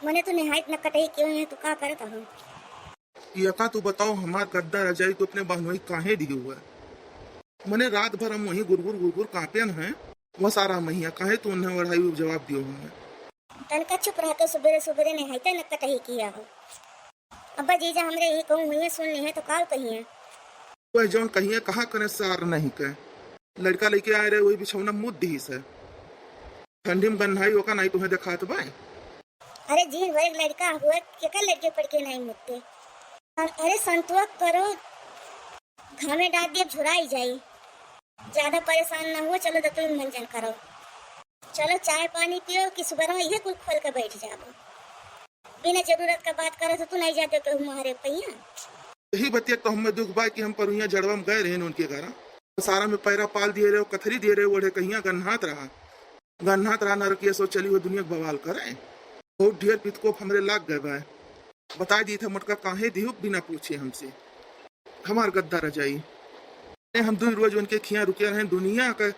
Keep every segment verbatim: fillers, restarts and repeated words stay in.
मने तू निहायत न कटही क्यों है, तू का करत हो? यका तू बताओ, हमार गद्दा रजाई तू अपने बहनोई काहे दिए हुआ? मने रात भर हम वहीं गुरगुर गुरगुर कांपेन हैं, वह सारा महिया काहे तू उन्हें ओढ़ाई जवाब दियो हुआ? तनका चुप रहतो, सुबेरे सुबेरे निहायत न कटही किया हो। अब्बा जीजा हमरे यही कहूँ हुई सुन ली है तो काल कही है। वह जौन कहिए कहा करे सार नहीं के। लड़का लेके आए रहे, वही बिछौना मुद दिहिस है। ठंडी में गन्हाई ओका नाई तुम्हें देखात बाय। अरे जीन भर एक लड़का हुए, केकर लड़के पड़ के नाई मुदते। अरे संतुआ करो, घामे डाल दिए झुराई जाई। ज्यादा परेशान ना हुआ, चलो दतुई मंजन करो। चलो चाय पानी पियो कि सुबह यही कुल खोल के बैठ जाबो। बिना जरूरत का बात करत हो तू, नहीं जाते केहू मोहरे पहिया। यही बतिया तो हमें दुख बा कि हम परुइया जड़वा में गए रहे उनके घर। सारा में पैरा पाल दिए रहे, कथरी दिए रहे, ओढ़े कहिया गन्हात रहा। गन्हात रहा नरकिया सो चली वो दुनिया के बवाल करे। बहुत ढेर पितकोप हमरे लाग गए बा। बताई दी था मोटका काहे दिहु बिना पूछे हमसे। हमार गद्दा रजाई। ए, हम दुई रोज उनके खिया रुके रहे, दुनिया के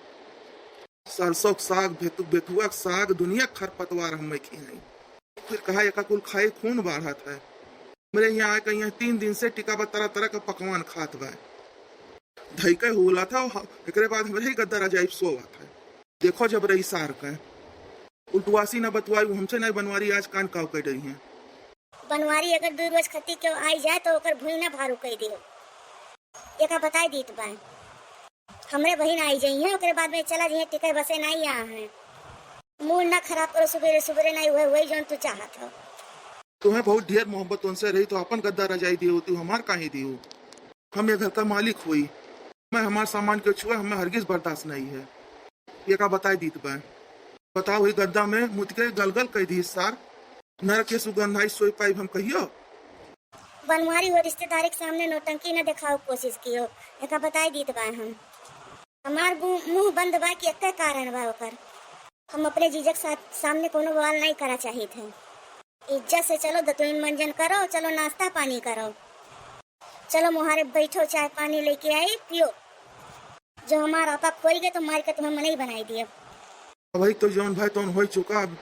सरसों के साग, भेतु-, बेथुआ के साग, दुनिया के खरपतवार हम खियाई। फिर कहा एका कुल खाई खून बाढ़त है। मेरे यहाँ आके यहाँ तीन दिन से टिका बा, तरह तरह का पकवान खात बा। धई के होला था, ह-, एकरे बाद हमरे ही गद्दा रजाई सोवत है। देखो जब रही सार के। उल्टवासी ना बतवाई, वो हमसे नहीं बनवारी, आज कान काव कर रही हैं। बनवारी अगर दू रोज खत्ती केहू आई जाए तो ओकर भुइँ ना भारू कई दियो। एका बताई दीत बा। हमरे बहिन आई जइहें, ओकरे बाद में चला जइहें, टिकै बसे नाई आ हैं। मूड ना खराब करो, सुबेरे सुबेरे नाई हुए, वही जौन तू चाहत हो। तुम्हें बहुत ढेर मोहब्बत उनसे रही तो अपन गद्दा रजाई दियो, तू हमार काहे दियो? हम ये घर का मालिक हुई, मैं हमार सामान के छुआ, हमें हरगिज बर्दाश्त नहीं है। एका बताई दीत बा। बताओ, ही गद्दा में मुत के गलगल कई दी सार। नरक के सुगंधाई सोई पाइब हम कहियो। बनवारी हो रिश्तेदारी के सामने नौटंकी न देखाओ कोशिश कियो, एका बताई दीत बा हम। हमार गु-, मुंह बंद बा कि एक्के कारण बा ओकर। हम अपने जीजक साथ सामने कोनो बवाल नहीं करा चाहित है। इज्जत से चलो, दतुइन मंजन करो, चलो नाश्ता पानी करो, चलो मुहारे बैठो, चाय पानी लेके आई पियो। जो हमार आपा खोई गए तो मार के तुम्हें मनई बनाई दिए। भाई तो जौन भाई तौन हो चुका, अब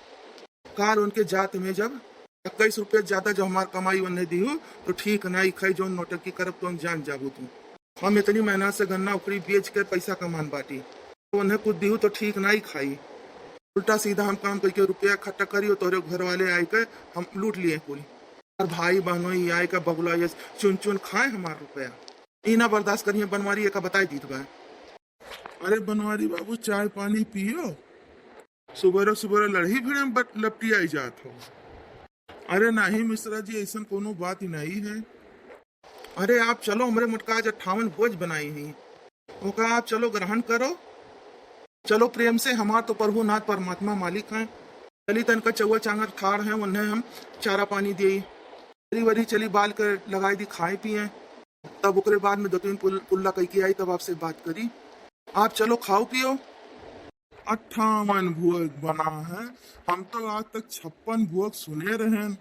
कार उनके जात में जब इक्कीस रुपये ज्यादा जो हमार कमाई उन्हें दिहु तो ठीक नाई खाई, जौन नौटंकी करब तो जान जाबू तू। हम इतनी मेहनत से गन्ना उखड़ी बेच के पैसा कमान बाटी, तो उन्हें कुछ दिहु तो ठीक नाई खाई। उल्टा सीधा हम काम करके रुपया इकट्ठा करी और तोरे घर वाले आए के हम लूट लिए कुल। और भाई बहनों ये आए का बगुला ये चुन चुन खाए हमार रुपया। ई ना बर्दाश्त करिए बनवारी, एका बताई दीत बा। अरे बनवारी बाबू, चाय पानी पियो, सुबेरे सुबेरे लड़ही भिड़े में बट-, लपटी आई जात हो। अरे नाही मिश्रा जी, ऐसन कोनो बात ही नहीं है। अरे आप चलो, हमरे मोटका आज अट्ठावन भोज बनाई ही, ओका आप चलो ग्रहण करो। चलो प्रेम से, हमार तो प्रभु नाथ परमात्मा मालिक हैं। चली तनका चौवा चांगर ठाड़ हैं, उन्हें हम चारा पानी दिए। वरी वरी चली बाल के लगाई दी खाए पिए, तब ओकरे बाद में दो तीन पुल-, पुल्ला कई के आई, तब आपसे बात करी। आप चलो खाओ पियो। अट्ठावन भोग बना है, हम तो आज तक छप्पन भोग सुने रहेन।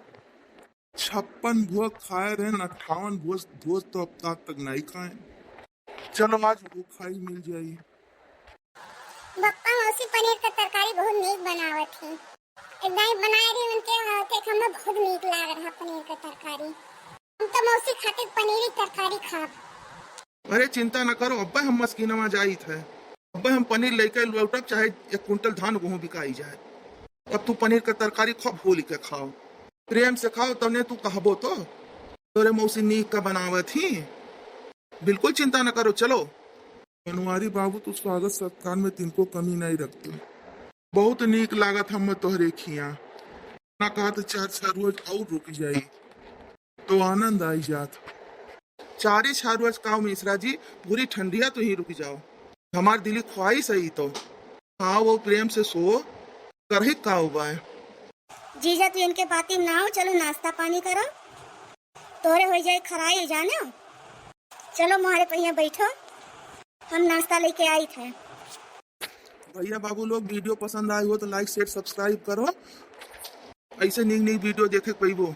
छप्पन भोग खाए रहेन, अट्ठावन भोग, भोग तो अब आज तक नहीं खाए। चलो आज वो खाई मिल जाई। बप्पा मौसी पनीर का तरकारी बहुत नीक बनावत ही। एक दाई बनाए रही उनके हाथ के, हमें बहुत नीक लाग रहा पनीर का तरकारी। हम तो मौसी खातिर पनीर की तरकारी खाब। अरे चिंता न करो, अब्बे हम मस्किनवा जाइत है, अब्बे हम पनीर लेके लौटब, चाहे एक कुंटल धान गेहूं बिकाई जाए। अब तू पनीर का तरकारी खूब होली के खाओ, प्रेम से खाओ, तने तू कहबो तो। तोरे मौसी नीक का बनावत ही, बिल्कुल चिंता न करो, चलो। बनवारी बाबू, तू स्वागत सत्कार में तिनको कमी नहीं रखते। बहुत नीक लागत हम तोहरे खिया। ना कहा तो चार छह रोज और रुक जाई तो आनंद आई जात। चारे छह रोज का मिश्रा जी, पूरी ठंडिया तो ही रुक जाओ। हमार दिली ख्वाहिश है ई तो। हाँ, वो प्रेम से सो, करही का उपाय। जीजा, तू इनके बाती में ना हो, चलो नाश्ता पानी करो, तोहरे हो जाए खराई जाने। चलो मोहरे पहिया बैठो, हम नाश्ता लेके आई थे। भैया बाबू लोग, वीडियो पसंद आए हो तो like, share, subscribe करो, ऐसे नीक नीक वीडियो देखे के पैबो।